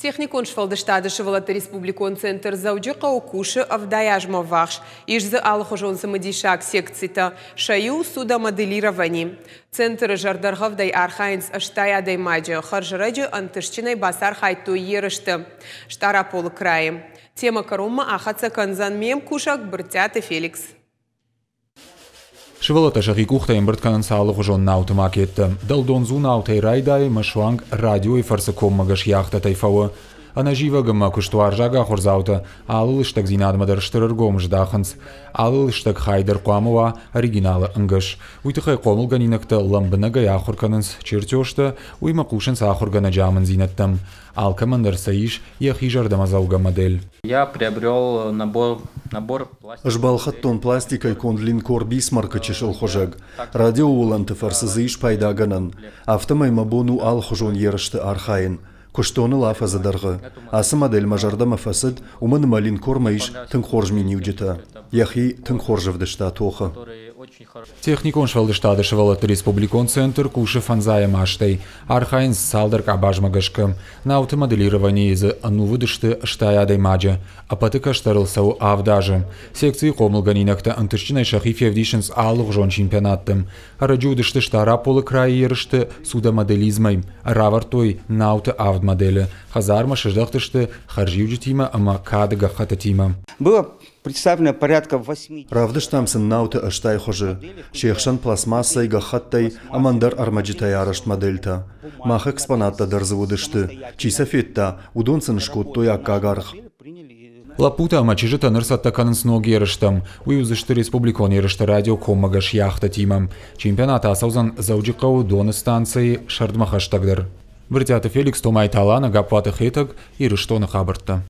Техникон сфӕлдыстады сывӕллӕтты республикон центр Дзӕуджыхъӕуы кусы 70 азмӕ ввахс. Ис дзы алыхуызон цымыдисаг секцитӕ. Сӕ иу судомоделировани. Центры зӕрдӕргъӕвдӕй архайынц 80 адӕймаджы. Хӕрзӕрӕджы ӕнтыстджынӕй бацархайдтой ерысты Стъараполы крайы. Темӕ кӕронмӕ ахӕццӕ кӕндзӕн ме мкусӕг Брытъиаты Феликс. Сывӕллӕттӕ сӕхи къухтӕй ӕмбырд кӕнынц алыгъуызон науты макеттӕ. Дӕлдондзу наутӕй райдайы ӕмӕ суанг радиойы фӕрцы коммӕгӕс яхтӕтӕй фӕуы. Ӕнӕзивӕг ӕмӕ куыстуарзаг ахуырдзаутӕ алы лыстӕгдзинадмӕ дӕр стыр ӕргом здахынц. Алы лыстӕг хай дӕр хъуамӕ уа оригиналы ӕнгӕс. Уый тыххӕй хъомылгӕнинӕгтӕ лӕмбынӕгӕй ахуыр кӕнынц чертежтӕ, уыимӕ хъусынц ахуыргӕнӕджы амындзинӕдтӕм. Алкӕмӕн дӕр сӕ ис йӕхи зӕрдӕмӕдзӕугӕ модель. Я приобрел набор Ӕз балхӕдтон пластикӕй конд линкор «Бисмарк»-ы чысыл хуызӕг. Радиоуылӕнты фӕрцы дзы ис пайдагӕнӕн. Афтӕмӕй мӕ бон у алыхуызон ерысты архайын. Куыстон ыл афӕдзы дӕргъы. Ацы модель мӕ зӕрдӕмӕ фӕцыд, уымӕн ӕмӕ линкормӕ ис тынг хорз миниуджытӕ. Йӕхи тынг хорз ӕвдыста тохы. Техникон сфӕлдыстады сывӕллӕтты республикон центр кусы фӕндзайӕм азтӕй. Архайынц цалдӕр къабазмӕ гӕсгӕ. Науты моделированийы дзы ӕнувыд сты 80 адӕймаджы. Ӕппӕты кӕстӕрыл цӕуы 7 азы. Секцийы хъомылгӕнинӕгтӕ ӕнтыстджынӕй сӕхи февдисынц алыгъуызон чемпионатты. Ӕрӕджы уыдысты Стъараполы крайы ерысты судомоделизмӕй. Ӕрӕвӕрдтой науты авд модели. Хӕдзармӕ сыздӕхтысты хӕрзиуджытимӕ ӕмӕ кады гӕххӕттытимӕ. Было представлено порядка 80. Равдыстам сын науты 80 хуызы, се хсӕн пластмассӕй, гӕххӕттӕй ӕмӕ ӕндӕр ӕрмӕджытӕй арӕзт модельтӕ. Мах экспонаттӕ дӕр дзы уыдысты. Чи сӕ федта, уыдон сын скодтой аккаг аргъ. Лӕппутӕ ӕмӕ чызджытӕ ныр цӕттӕ кӕнынц ног ерыстӕм. Уый уыдзысты республикон ерысты радиокоммӕгӕс яхтӕтимӕ. Чемпионат ацӕудзӕн Дзӕуджыхъӕуы Доны станцӕйы сӕрдмӕ хӕстӕгдӕр. Брытъиаты Феликс, Томайты Алана, Гаппуаты Хетӕг, Ирыстоны хабӕрттӕ.